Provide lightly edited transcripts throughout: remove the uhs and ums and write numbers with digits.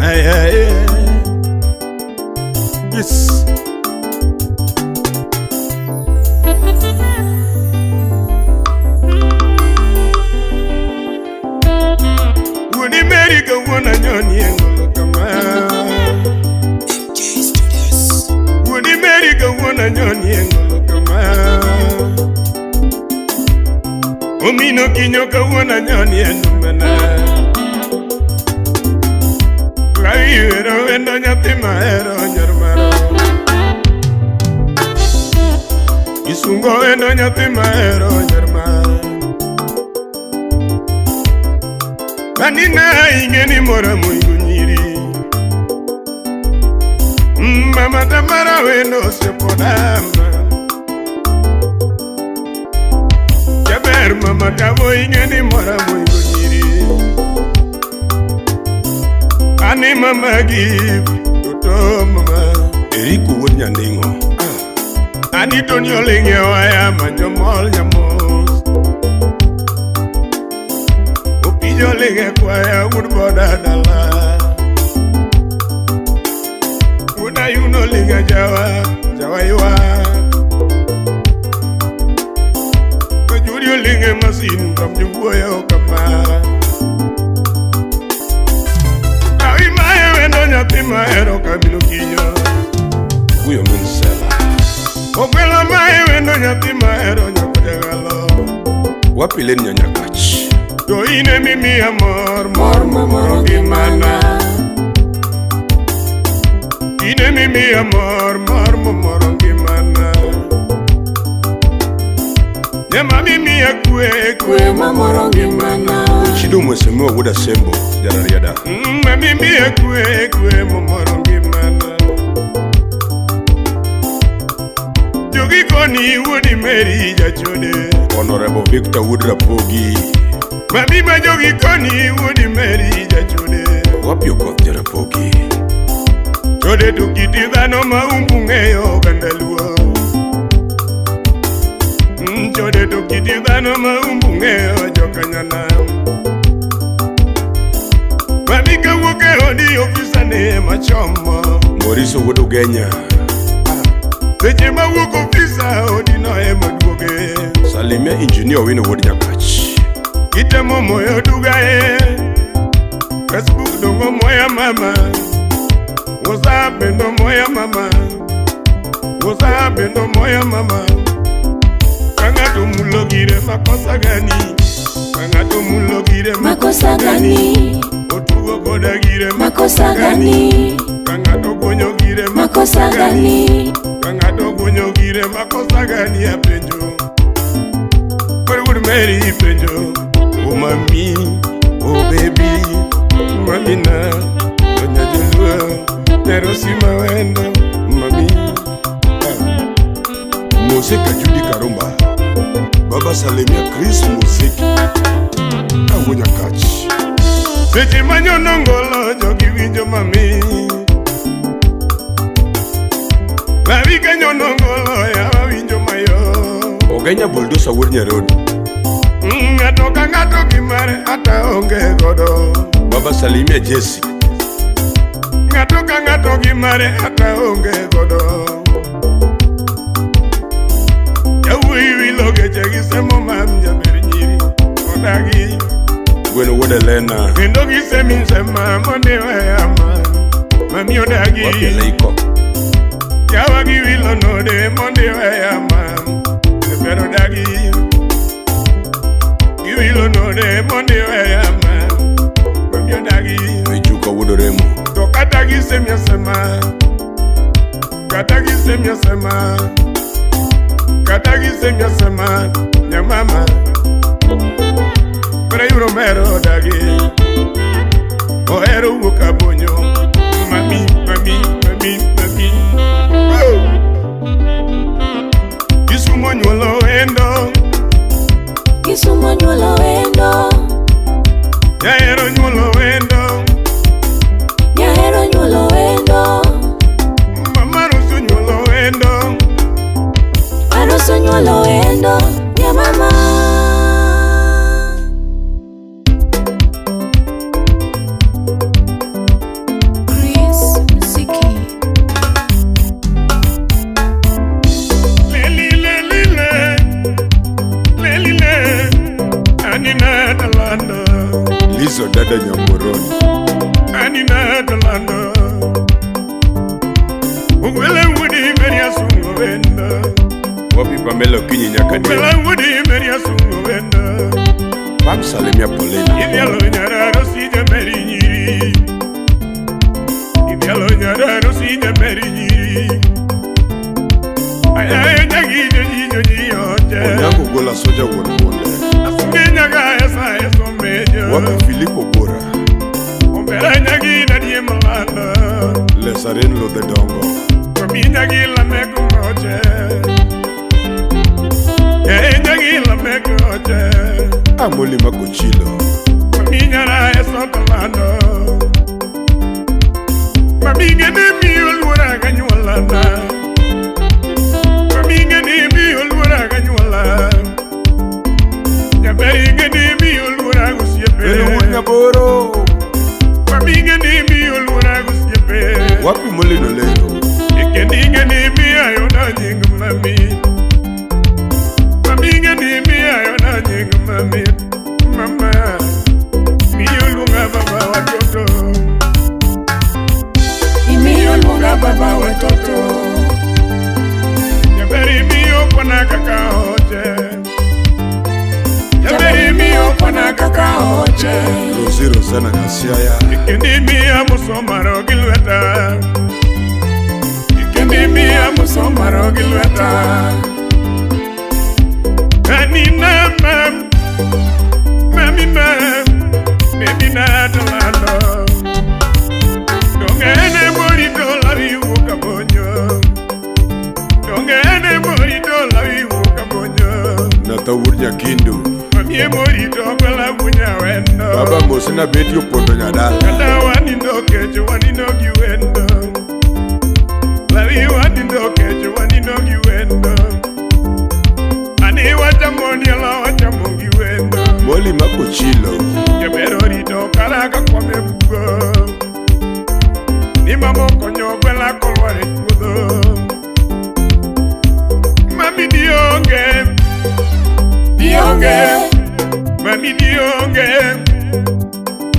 Ay, ay, ay. Yes. Wuodi Mary kawuono anyoni e ngolo kama. Wuodi Mary kawuono anyoni e ngolo kama. Omino kinyo kawuono anyoni e ndumena. Lawi wero wendo nyathi mahero nyor maro. Isungo wendo nyathi mahero nyor maro. Kanina ingeni mora moingo nyiri. Mama Tamara wendo sepodama. Jaber mama tabo ingeni mora moingo nyiri. Ani mama give toto mama. Eriku wuod Nyanding'o. Ani Tony olinge waya manjo mol nyamos. Opijo linge kwaya wuod boda dala. Wuod Ayuno linge jawa jawa ywa. Kajuri olinge masin kam jowuoyo kama. Awi mae wendo nyathi mahero kabilo kinyo. Guyo min sela. Ogwelo mae wendo nyathi mahero nyako jagalo. Wapilen nyanyakach. To in ema imiya mor mor momoro ngimana. In ema imiya mor mor momoro ngimana. Ema mimiya kwe kwe momoro ngimana. Chido Mheshimiwa wuod Asembo Jarariada. Ma mimiya kwe kwe momoro ngimana. Jogi koni wuodi Mary jachode. Honorable Victor wuod Rapogi. Mami ma jogi koni wuodi Mary jachode. Wapi okoth Jarapogi. Chode to kiti dhano ma umbu ng'eyo oganda luo. Chode to kiti dhano ma umbu ng'eyo jokanyanam. Mami kawuok e odi ofisa ne machomo. Moriso wuod Ugenya. Seche mawuok ofisa odino ema duoge. Salimia Engineer Owino wuod Nyakach. Itemo moyo duga e Facebook dongo moya mama. WhatsApp bendo moya mama. WhatsApp bendo moya mama. Ka ng'ato mulo gire makosa gani. Ka ng'ato mulo gire Makosa gani? Otugo koda gire Makosa gani? Ka ng'ato gonyo gire Makosa gani? Ka ng'ato gonyo gire makosa gani apenjo. Koro wuod Mary penjo. Oh mami, oh baby, mamina, onya joluo, nyarosi mawendo, mami. Moseka Judy Karumba. Baba Salimia Chris Moseki. Awuo Nyakach. Seche manyono ngolo jogi winjo mami. Lawi ka nyono ngolo yawa winjo mayo. Ogenya Bulldozer wuod Nyarodi. Ng'ato ka ng'ato gi mare ata onge godo. Baba Salimia Jesse. Ng'ato ka ng'ato gi mare ata onge godo. Yawuoyi wilo geche gi semo mam jaber nyiri odagi. Gweno wuod Elena. Kendo gisemisema mondi weya ma mami odagi. Wapi Leiko. Yawa gi wilo node mondi weya ma jaber odagi. Giwilo node mondi weya ma mami odagi. Michuka wuod Oremo. To kata gisemisema, kata gisemisema, kata gisemisema nyamama. Pero yudo mero odagi. Ohero wuok abonyo. Mami, mami, mami, mami. Oh! Kisumo nyuolo wendo. Kisumo nyuolo wendo. Jahero nyuolo wendo. Nyahero nyuolo wendo. Mama Rusu nyuolo wendo. Arusu nyuolo wendo. Nyamama. Dada Nyamoroni. Anina Talando. Ugwele wudi Maria Sungo wendo. Wapi Pamela Kinyi Nyakadi. Ugwele wudi Maria Sungo wendo. Pam Salimia Polina. Ibialo nyara rosi jameri nyiri. Ibialo nyara rosi jameri nyiri. Ayaye nyagi joji joji oche. Onyango Gola Soja wuon Monde. Asunge nyaga esa eso mejo. Wapi Filipo Bora. Ombera nyagi nadie malanda. Lesaren Lodhe Dongo. Mami nyagi la meko moche. Eh nyagi la meko oche. Amoli Makochilo. Mami nyara eso talando. Mami ngene mi oluora ganyuolana. Mami ngene mi oluora ganyuola. Nyaberi ngene mi oluora gosiepe. Beno wuod Nyaboro. Mami ngene mi oluora gosiepe. Wapi Molino Lero. Ikendi ngene mi ayona nying mami. Mami ngene mi ayona nying mami. Mama mi oluonga baba watoto. Imiyo luonga baba watoto. Jaberi miyo kwana kaka oche. Jaberi miyo kwana kaka oche. Rosi Rosana Kasiaya. Ikendi miya musomaro gi lweta. Ikendi miya musomaro gi lweta. Anina mam, mami mam, baby na talando. Dongene morito la vivo kabonyo. Dongene morito la vivo kabonyo. Nata wuod Nyakindu. Mami morito kwela gunya wendo. Baba Mosina beti opondo nyadala. Kata wanindo kecho wanindo gi wendo. Lawi wanindo kecho wanindo gi wendo. Ani wachamo dielo wachamo gi wendo. Moli Makochilo. Jabero rito karaka kwame bugo. Ni mamo konyo gwela kolware chuodho. Mami dionge, dionge, mami dionge,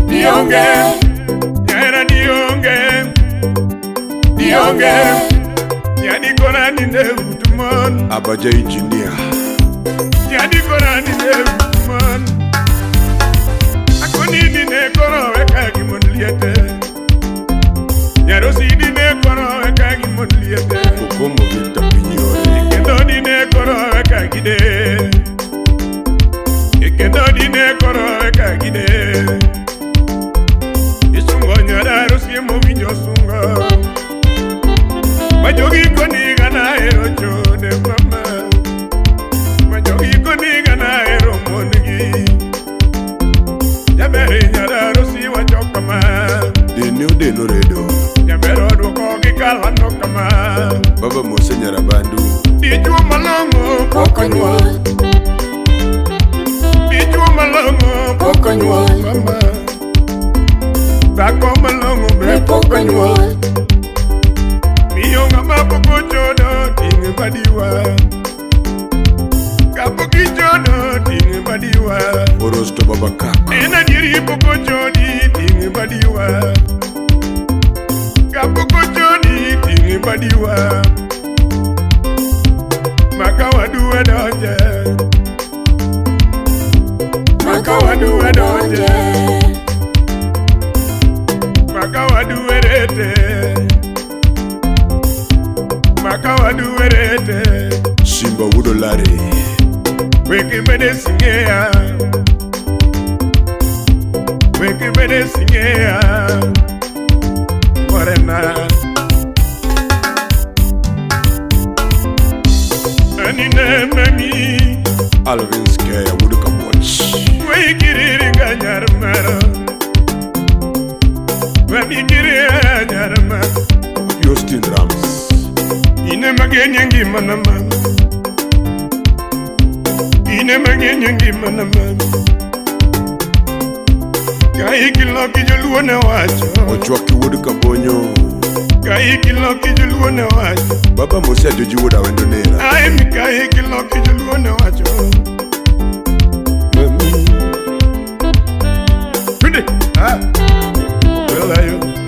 dionge, nyaera dionge, dionge, nyadi kora ninde utumon, Abaja engineer. Nyadi kora ninde utumon. Akoni dine koro weka gimon liete. Nyarosi dine koro weka gimon liete. Kokomo Victor Pinyore. Ikendo dine koro weka gide. Ikendo dine koro weka gide. Isungo nyara rosi mowinjo sungo. Majogi koni gana ero chode mama. Majogi koni gana ero mon gi. Jaberi nyara rosi wacho kama. Deni odeno redo. Jabero duoko gi kalando kama. Baba Mose Nyarabandu. Dichuo malong'o Pok onyuol. Dichuo malong'o Pok onyuol. Mama. Dhako malong'o be Be pok pok onyuol. onyuol. Miyo ng'ama pok ochodo ting' badiwa. Kapok ichodo ting' badiwa. Orosto Baba Kak. En adieri pok ochodi ting' badiwa. Kapok ochodi ting' badiwa. Maka wadu donje. Maka wadu donje. Maka wadu erete. Maka wadu erete. Simba wuod Olare. Weke mede singea. Weke mede singea. Morena. Anine mami. Alvin Skeya wuod Kabuoch. Wekiriri ganyar maro. Mami kiri anyar maro. Austin Rams. Ine magenye ngima na mama. Ine magenye ngima na mama. Kai kiloki joluo ne wacho. Ochwaki wuod Kabonyo. Kai kiloki joluo ne wacho. Baba Mose Ajoji wuod Awendo Nera. Ai mi kai kiloki joluo ne wacho. Mami. Tude Ah. Kwelayo.